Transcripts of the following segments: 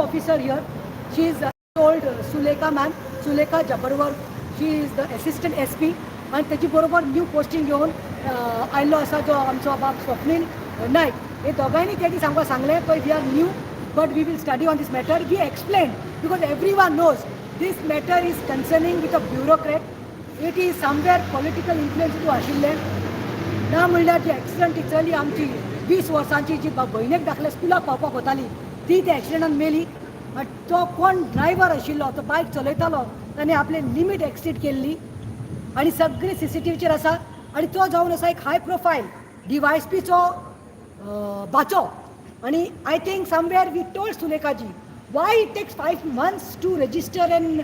officer here. She is told Sulekha ma'am, Sulekha Jabbarwar. She is the assistant SP आनी तेजी बरोबर new posting घेवन आयिल्लो आसा जो आमचो बाब स्वप्नील नायक. हे दोगांयनी तेणी सांगपाक सांगलें पळय, we are new but we will study on this matter. We explain because everyone knows this matter is concerning with a bureaucrat. It is somewhere political influence हितून आशिल्लें ना म्हणल्यार जी एक्सिडंट ती चली आमची 20 वर्सांची, जी भयणीक दाखले स्कुलाक पावपाक वताली, ती त्या एक्सिडंटान मेली. आनी तो कोण ड्रायव्हर आशिल्लो, तो बायक चलयतालो, ताणें आपले लिमीट एक्सीड केल्ली आनी सगळी सीसीटीव्हीचेर आसा. आनी तो जावन आसा एक हाय प्रोफायल डीवायएसपीचो भाचो. आनी I think somewhere we told सुलेखाजी, why it takes 5 months to register and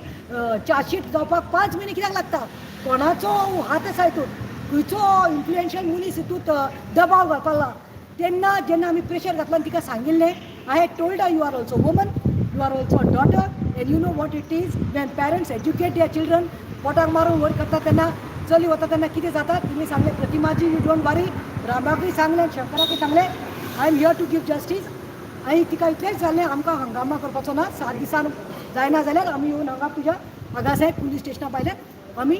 chargesheet जावपाक 5 म्हयने कित्याक लागता? कोणाचो हात आसा हितून? खंयचो इन्फ्लुएन्शियल मनीस हितूंत दबाव घालपाक लागला? तेन्ना जेन्ना आमी प्रेशर घातलो आनी तिका सांगिल्लें, I had told, you are also woman, you are also a daughter and you know what it is when parents educate their children. पोटाक मारून वयर करता तेन्ना चली वता तेन्ना कितें जाता. तिणी सांगलें, प्रतिमाजी, you don't worry. रामाकूय सांगलें, शंकराकूय सांगलें, I am here to give justice. आनी तिका इतलेंच जालें, आमकां हंगामा करपाचो ना. 7 दिसान जायना जाल्यार आमी येवन हांगा तुज्या आगासाहेब पुलीस स्टेशना भायल्यान आमी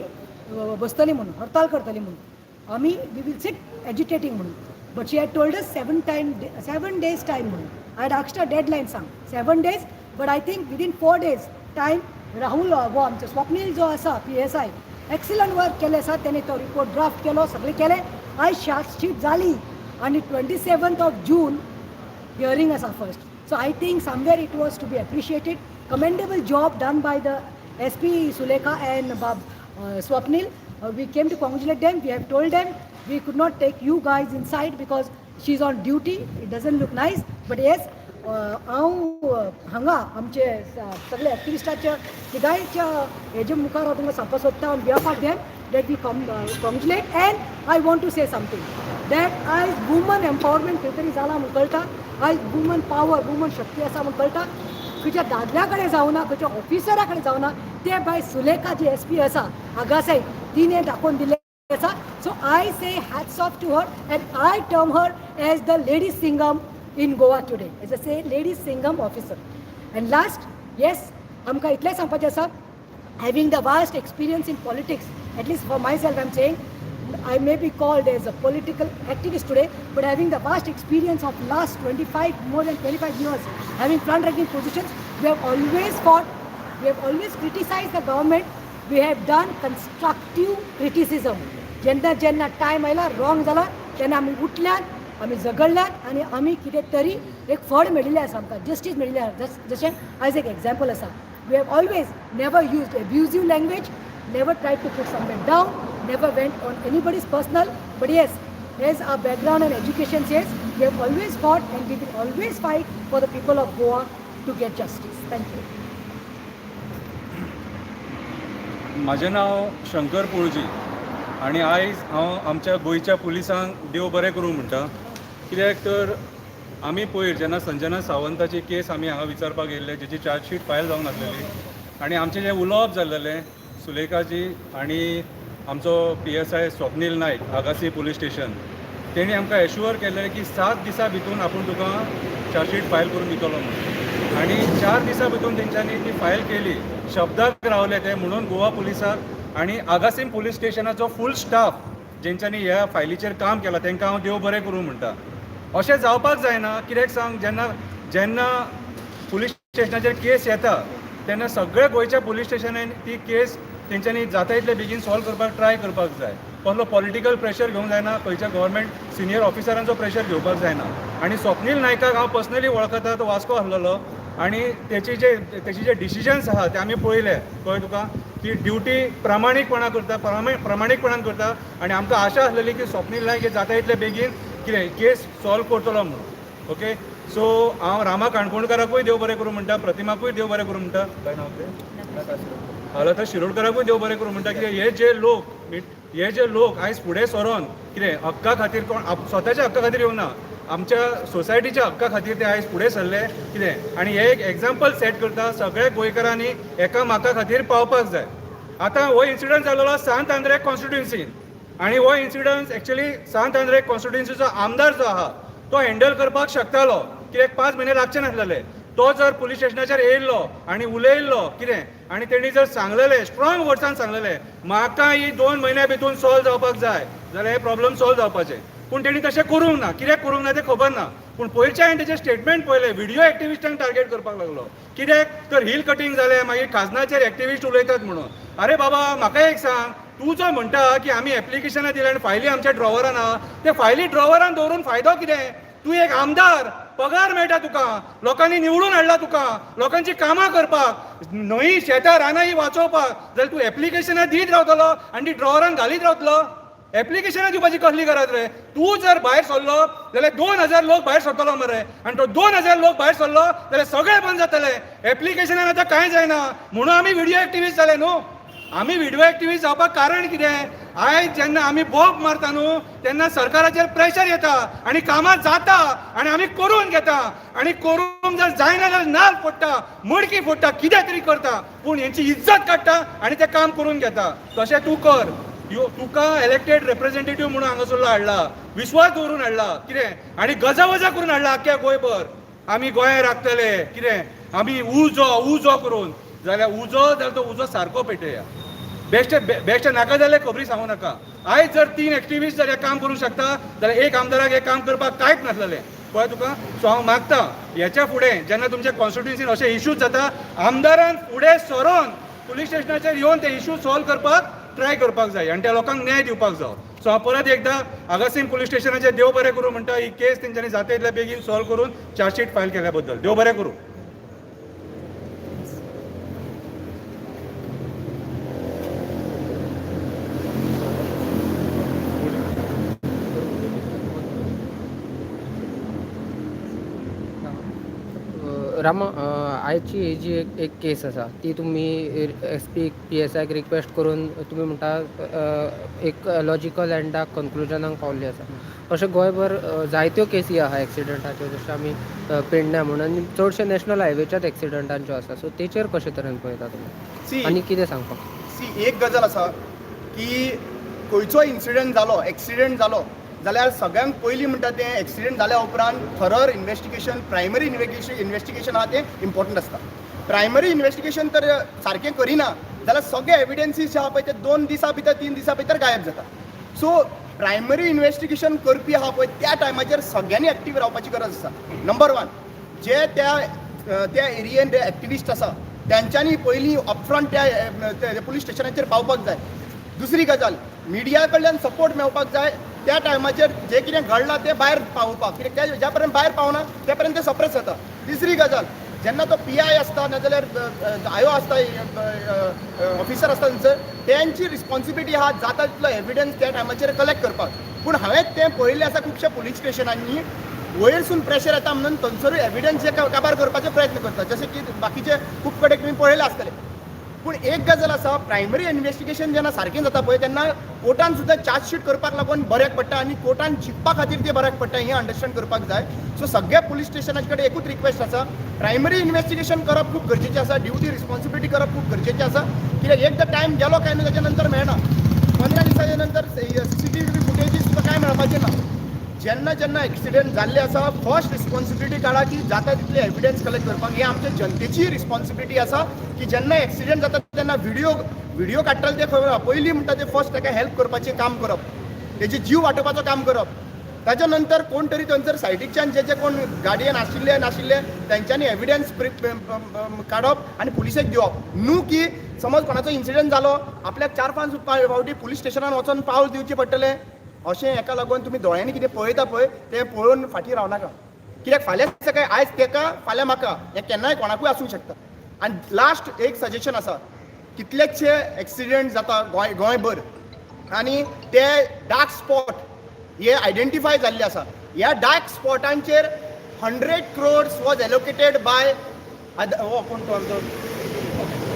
बसतली म्हणून, हडताल करतली म्हणून, आमी we will sit agitating म्हणून. But she had told us 7 days time म्हणून. I had asked a deadline सांग, 7 days, but I think within 4 days time Rahul हो आमचो स्वप्नील जो आसा पीएसआय, एक्सिलंट वर्क केलें आसा. तेणे तो रिपोर्ट ड्राफ्ट केलो, सगळें केलें. आयज चार्जशीट जाली आनी 27th of June hearing आसा first. So I think somewhere it was to be appreciated. Commendable job done by the SP Sulekha and Bab Swapnil. We came to congratulate them. We have told them we could not take you guys inside because she's on duty. It doesn't look nice. But yes, हांव हांगा आमचे सगळे एक्टिविस्टाच्या तिगांयच्या हेजे मुखार हांव तुमकां सांगपाक सोदता, on behalf of them, that we congratulate. And I want to say something that आयज वुमन एम्पावरमेंट खंय तरी जालां म्हूण कळटा. आयज वुमन पावर, वुमन शक्ती आसा म्हूण कळटा. खंयच्या दादल्या कडेन जावना, खंयच्या ऑफिसरा कडेन जावना, ते बाय सुलेखा जी एस पी आसा आगासाई, तिणें दाखोवन दिल्लें आसा. So I say hats off to her and I term her as the lady Singham in Goa today, as a say lady Singham officer. And last, yes, आमकां इतलें सांगपाचें आसा, having the vast experience in politics, at least for myself I'm saying, I may be called as a political activist today, but having the vast experience of last 25, more than 25 years, having front-ranking positions, we have always fought, we have always criticized the government, we have done constructive criticism. जेन्ना जेन्ना time आयला, wrong जाला, तेन्ना आमी उठल्यात, आमी झगडल्यात आनी आमी कितें तरी एक फळ मेळिल्लें आसा आमकां, जस्टीस मेळिल्लें आसा. जशें आयज एक एग्जाम्पल आसा. We have always never used abusive language, never tried to put somebody down, never went on anybody's personal. But yes, as our background and education says, we have always fought and we will always fight for the people of Goa to get justice. Thank you. म्हाजें नांव शंकर पोळजी आनी आयज हांव आमच्या गोंयच्या पुलिसांक देव बरें करूं म्हणटा. कित्याक तर आमी पयर जेन्ना संजना सावंताची केस आमी हांगा विचारपाक येयल्ले, जेची चार्जशीट फायल जावंक नासलेली आनी आमचें जें उलोवप जाल्लेलें सुलेखाजी आनी आमचो PSI Swapnil Naik, Agasi police station, तेणी आमकां एश्युअर केल्लें की 7 दिसां भितून आपूण तुका चार्जशीट फायल करून दितलो म्हणून. आनी 4 दिसां भितून तेंच्यांनी ती फायल केली. शब्दाक रावले ते. म्हणून गोवा पुलिसाक आनी आगासीम पुलीस स्टेशनाचो फूल स्टाफ, जेंच्यांनी ह्या फायलीचेर काम केलां, तांकां हांव देव बरें करूं म्हणटा. अशें जावपाक जायना. कित्याक सांग, जेन्ना जेन्ना पुलीस स्टेशनाचेर केस येता तेन्ना सगळ्या गोंयच्या पुलीस स्टेशनांनी ती केस तेंच्यांनी जाता इतले बेगीन सॉल्व करपाक ट्राय करपाक जाय. कसलो पॉलिटिकल प्रेशर घेवंक जायना, खंयच्या गव्हर्मेंट सिनियर ऑफिसरांचो प्रेशर घेवपाक जायना. आनी स्वप्नील नायकाक हांव पर्सनली वळखता. तो वास्को आसलेलो आनी तेची जे डिसिजन्स आहा ते आमी पळयले. कळ्ळें तुका? ती ड्युटी प्रामाणीकपणा करता, प्रामाणीकपणान करता. आनी आमकां आशा आसलेली की स्वप्नील नायक हे जाता इतले बेगीन कितें केस सॉल्व करतलो म्हणून. ओके, सो हांव रामा काणकोणकाराकूय देव बरें करूं म्हणटा, प्रतिमाकूय देव बरें करूं म्हणटा, काय नांव तें, लता शिरोडकाराकूय देव बरें करूं म्हणटा. कित्याक हे जे लोक आयज फुडें सरोन कितें हक्का खातीर, कोण स्वताच्या हक्का खातीर येवना, आमच्या सोसायटीच्या हक्का खातीर ते आयज फुडें सरले कितें आनी हे एक एग्जाम्पल सेट करता. सगळ्या गोंयकारांनी एकामेका खातीर पावपाक जाय. आतां हो इन्सिडंट जालेलो सांत आंद्रे कॉन्स्टिट्युन्सीन आनी हो इन्सिडंट एक्चुअली सांत आंद्रे कॉन्स्टिट्युन्सीचो आमदार जो आहा तो हँडल करपाक शकतालो. कित्याक 5 म्हयने लागचे नासलेले. तो जर पुलीस स्टेशनाचेर येयल्लो आनी उलयल्लो कितें आनी तेणी जर सांगलेलें, स्ट्रॉंग वर्ड्सान सांगलेलें, म्हाका ही 2 म्हयन्या भितून सॉल्व जावपाक जाय, जाल्यार हे प्रॉब्लम सॉल्व जावपाचे. पूण तेणी तशें करूंक ना. कित्याक करूंक ना तें खबर ना. पूण पयरचें हांवें तेजें स्टेटमेंट पळयलें, व्हिडियो एक्टिविस्टांक टार्गेट करपाक लागलो. कित्याक तर हिल कटींग जालें, मागीर खाजनाचेर एक्टिविस्ट उलयतात म्हणून. अरे बाबा, म्हाका एक सांग, तूं जो म्हणटा की आमी एप्लिकेशनां दिलें आनी फायली आमच्या ड्रॉवरान आहा, ते फायली ड्रॉवरान दवरून फायदो कितें? तूं एक आमदार, पगार मेळटा तुका, लोकांनी निवडून हाडला तुका लोकांची कामां करपाक, न्हंयी, शेतां, रानां ही वाचोवपाक. जाल्यार तूं एप्लिकेशनां दीत रावतलो आनी ती ड्रॉवरान घालीत रावतलो? एप्लिकेशनां दिवपाची कसली गरज रे? तूं जर भायर सरलो जाल्यार 2000 लोक भायर सरतलो मरे आनी तो 2000 लोक भायर सरलो जाल्यार सगळें बंद जातलें. एप्लिकेशनान आतां कांय जायना म्हणून आमी व्हिडियो एक्टिविस्ट जाले न्हू. आमी व्हिडियो एक्टिविस्ट जावपाक कारण कितें? आयज जेन्ना आमी बोब मारता न्हू, तेन्ना सरकाराचेर प्रेशर येता आनी कामां जाता आनी आमी करून घेता. आनी करूंक जर जायना जाल्यार नाल फोडटा, मडकी फोडटा, कितें तरी करता, पूण हेंची इज्जत काडटा आनी तें काम करून घेता. तशें तूं कर. यो, तुका इलेक्टेड रिप्रेझेंटेटिव्ह म्हणून हांगासरलो हाडला, विश्वास दवरून हाडला कितें आनी गजावजा करून हाडला आख्ख्या गोंयभर, आमी गोंय राखतले कितें, आमी उजो उजो करून. जाल्यार उजो जाल्यार तो उजो सारको पेटया. बेश्टे बेश्टे नाका जाल्यार खबरी सांगू नाका. आयज जर तीन एक्टिविस्ट जर हें काम करूंक शकता जाल्यार एक आमदाराक हें काम करपाक कांयच नासलेलें पळय तुका. सो हांव मागता, हेच्या फुडें जेन्ना तुमच्या कॉन्स्टिट्युन्सीन अशे इश्यूज जाता, आमदारान फुडें सरोन पुलीस स्टेशनाचेर येवन ते इश्यू सॉल्व करपाक ट्राय करपाक जाय आनी त्या लोकांक न्याय दिवपाक जाय. सो हांव परत एकदां आगासीम पुलीस स्टेशनाचेर देव बरें करूं म्हणटा, ही केस तेंच्यांनी जाता इतल्या बेगीन सॉल्व करून चार्जशीट फायल केल्या बद्दल. देव बरें करूं. रामा, आयची ही जी एक एक केस आसा, ती तुमी एस पी, पी एस आयक रिक्वेस्ट करून तुमी म्हणटा एक लॉजिकल एंडाक, कन्क्लुजनाक पावल्ली आसा. अशें गोंयभर जायत्यो केसी आहा एक्सिडंटाच्यो, जशें आमी पेडण्या म्हणून, आनी चडशे नॅशनल हायवेच्याच एक्सिडंटांच्यो आसा. सो तेचेर कशे तरेन पळयता तुमी आनी कितें सांगपाक? सी, एक गजाल आसा की खंयचोय इन्सिडंट जालो, एक्सिडंट जालो जाल्यार सगळ्यांत पयलीं म्हणटा तें एक्सिडंट जाल्या उपरांत thorough investigation, primary investigation आहा तें इम्पॉर्टंट आसता. प्रायमरी इन्वेस्टिगेशन तर सारकें करिना जाल्यार सगळे एविडन्सीस जे आहा पळय ते 2 दिसां भितर, 3 दिसां भितर गायब जाता. सो प्रायमरी इन्वेस्टिगेशन करपी आहा पळय, त्या टायमाचेर सगळ्यांनी एक्टीव रावपाची गरज आसा. नंबर वन, जे त्या त्या एरियेन जे एक्टिविस्ट आसा तेंच्यांनी पयलीं अपफ्रंट त्या पुलीस स्टेशनाचेर पावपाक जाय. दुसरी गजाल, मिडिया कडल्यान सपोर्ट मेळपाक जाय त्या टायमाचेर जें कितें घडलां तें भायर पावोवपाक, कित्याक ते ज्या पर्यंत भायर पावना त्या पर्यंत तें सप्रेस जाता. तिसरी गजाल, जेन्ना तो पी I आसता नाजाल्यार आयो आसता, ऑफिसर आसता थंयसर, तेंची रिस्पॉन्सिबिलिटी आहा जाता तितलो एविडन्स त्या टायमाचेर कलेक्ट करपाक. पूण हांवें तें पळयल्लें आसा, खुबश्या पुलीस स्टेशनांनी वयरसून प्रेशर येता म्हणून थंयसरूय एविडन्स हे काबार करपाचे प्रयत्न करता, जशें की बाकीचे खूब कडेन तुमी पळयलें आसतलें. पूण एक गजाल आसा, प्रायमरी इन्वेस्टिगेशन जेन्ना सारकें जाता पळय, तेन्ना कोर्टान सुद्दां चार्जशीट करपाक लागून बऱ्याक पडटा आनी कोर्टान जिखपा खातीर तें बऱ्याक पडटा, हें अंडरस्टँड करपाक जाय. सो सगळ्या पुलीस स्टेशनाचे कडेन एकूच रिक्वेस्ट आसा, प्रायमरी इन्वेस्टिगेशन करप खूब गरजेचें आसा, ड्युटी रिस्पॉन्सिबिलिटी करप खूब गरजेचें आसा, कित्याक एकदां टायम गेलो काय न्हू ताच्या नंतर मेळना. 15 दिसाच्या नंतर सीसीटीव्ही फुटेजीस सुद्दां कांय मेळपाचें ना. जेन्ना जेन्ना एक्सिडंट जाल्ले आसा, फर्स्ट रिस्पॉन्सिबिलिटी काडा की जाता तितले एविडन्स कलेक्ट करपाक. ही आमच्या जनतेची रिस्पॉन्सिबिलिटी आसा की जेन्ना एक्सिडंट जाता तेन्ना व्हिडिओ काडटले ते खबर पयलीं म्हणटा ते फर्स्ट ताका हेल्प करपाचें काम करप, तेजे जीव वाटोवपाचो काम करप. ताच्या नंतर कोण तरी थंयसर सायडीकच्यान जे जे कोण गाडयेन आशिल्ले नाशिल्ले तेंच्यांनी एविडन्स काडप आनी पुलिसेक दिवप. न्हू की समज कोणाचो इन्सिडंट जालो, आपल्याक चार पांच फावटी पुलीस स्टेशनान वचोन पावल दिवचें पडटलें अशें. हेका लागून तुमी दोळ्यांनी कितें पळयता पळय तें पळोवन फाटीं रावनाका, कित्याक फाल्यां सकाळी आयज तेका, फाल्यां म्हाका, हें केन्नाय कोणाकूय आसूंक शकता. आनी लास्ट एक सजेशन आसा, कितलेशे एक्सिडंट जाता गोंयभर आनी ते डार्क स्पॉट हे आयडेंटिफाय जाल्ले आसा. ह्या dark स्पॉटांचेर 100 crores was allocated by हो कोण तो आमचो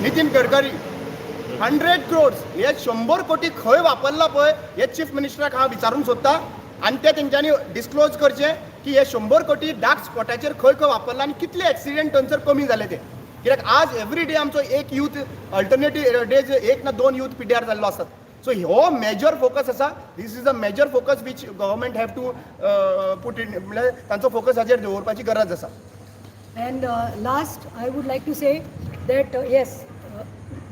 नितीन गडकरी. 100 क्रोड्स, हे 100 कोटी खंय वापरला पळय हे चीफ मिनिस्टराक हांव विचारूंक सोदता आनी ते तेंच्यांनी डिस्क्लोज करचें की हे 100 कोटी डार्क स्पॉटाचेर खंय खंय वापरला आनी कितले एक्सिडंट थंयसर कमी जाले ते. कित्याक आज एवरी डे आमचो एक यूथ, अल्टरनेटीव डेज एक ना दोन यूथ पिड्ड्यार जाल्लो आसात. सो हो मेजर फोकस आसा. This is a major focus which government have to put in, म्हणल्यार तांचो फोकस हाजेर दवरपाची गरज आसा. And last, I would like to say that yes,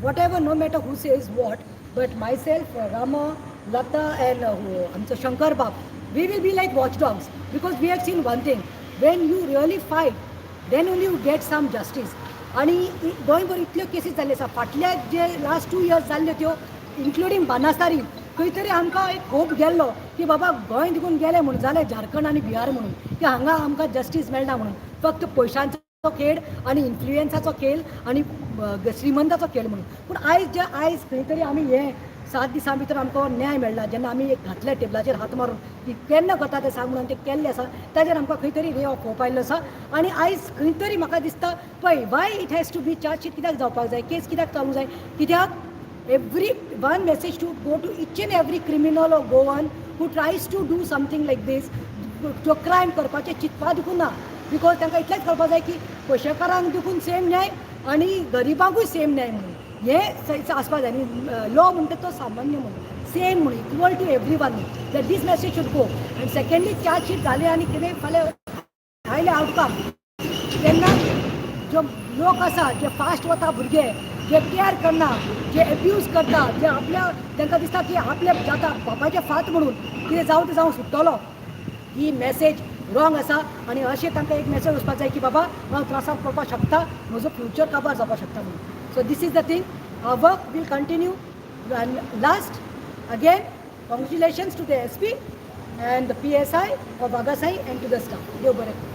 whatever, no matter who says what, but myself, Rama, Lata and आमचो शंकर बाब, we will be like watchdogs, because we have seen one thing: when you really fight, then only you get some justice. आणि गोंयभर इतल्यो cases जाल्ले आसा फाटल्या जे last 2 years जाल्ल्यो त्यो, इन्क्लुडींग बानास्तारी. खंय तरी आमकां एक होप गेल्लो की बाबा गोंय देखून गेले म्हणून जालें, झारखंड आनी बिहार म्हणून, की हांगा आमकां जस्टीस मेळना म्हणून, फक्त पयशांचो खेळ आनी इन्फ्लुयन्साचो खेळ आनी श्रीमंताचो खेळ म्हणून. पूण आयज जे आयज खंय तरी आमी हे 7 दिसां भितर आमकां न्याय मेळ्ळा. जेन्ना आमी एक घातले टेबलाचेर हात मारून की केन्ना करता तें सांग म्हणून, तें केल्लें आसा, ताजेर आमकां खंय तरी रे ऑफ होप आयिल्लो आसा. आनी आयज खंय तरी म्हाका दिसता पळय, why it has to be chargesheet कित्याक जावपाक जाय, केस कित्याक चालूंक जाय? कित्याक every one message to go to each and every criminal or Goan who tries to do something like this, जो क्रायम करपाचें चिंतपा देखून ना, because तांकां इतलेंच कळपाक जाय की पयशेकारांक देखून सेम न्याय आनी गरिबांकूय सेम न्याय म्हणून हें आसपा जाय. आनी लॉ म्हणटा तो सामान्य म्हणून, सेम म्हणून, equal to every one, that this message should go. And secondly, chargesheet जालें आनी कितें फाल्यां आयलें आवटकम, तेन्ना जो लोक आसा, जे फास्ट वता भुरगे, जे केअर करना, जे एब्यूज करता, जे आपल्या तांकां दिसता की आपल्या जाता बापायचें फात म्हणून कितें जावं तें जावं, सुट्टलो, ही मॅसेज रॉंग आसा. आनी अशें तांकां एक मॅसेज वचपाक जाय की बाबा हांव त्रासाक पडपाक शकता, म्हजो फ्युचर काबार जावपाक शकता म्हणून. So this is the thing, work will continue. And last, again congratulations to the SP and the PSI of Agassaim and to the staff. देव बरें करूं.